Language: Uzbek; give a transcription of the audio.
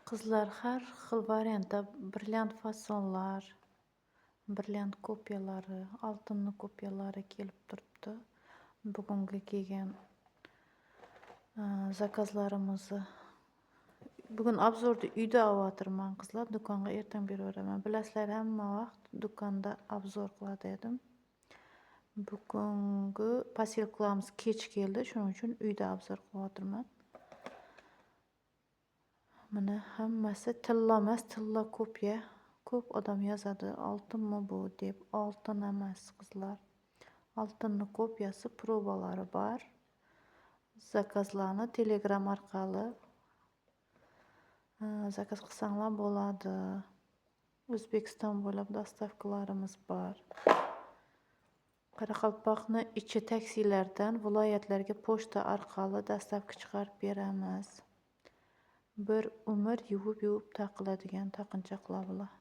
Qizlar, har xil variantda brilliant fasonlar, brilliant kopiyalari, oltinni kopiyalari kelib turibdi. Bugungi kelgan zakazlarimizni bugun обзор ni uyda olyapman, qizlar, do'konga ertaga beraveraman. Bilasizlar, hamma vaqt do'konda обзор qiladi edim. Bugungi posilkalarimiz kech keldi, shuning uchun uyda обзор qilyapman. Mana, hammasi tilla emas, tilla kopiya. Ko'p odam yozadi, oltinmi bu deb. Oltin emas, qizlar, oltinni kopiyasi, probalari bor. Zakazlarni Telegram orqali zakaz qilsanglar bo'ladi. O'zbekiston bo'ylab доставка larimiz bor. Qoraqalpoqni ichi taksilardan viloyatlarga pochta orqali доставка chiqarib beramiz. Bir umr yuvib yuvib taqiladigan taqinchoqlar bular.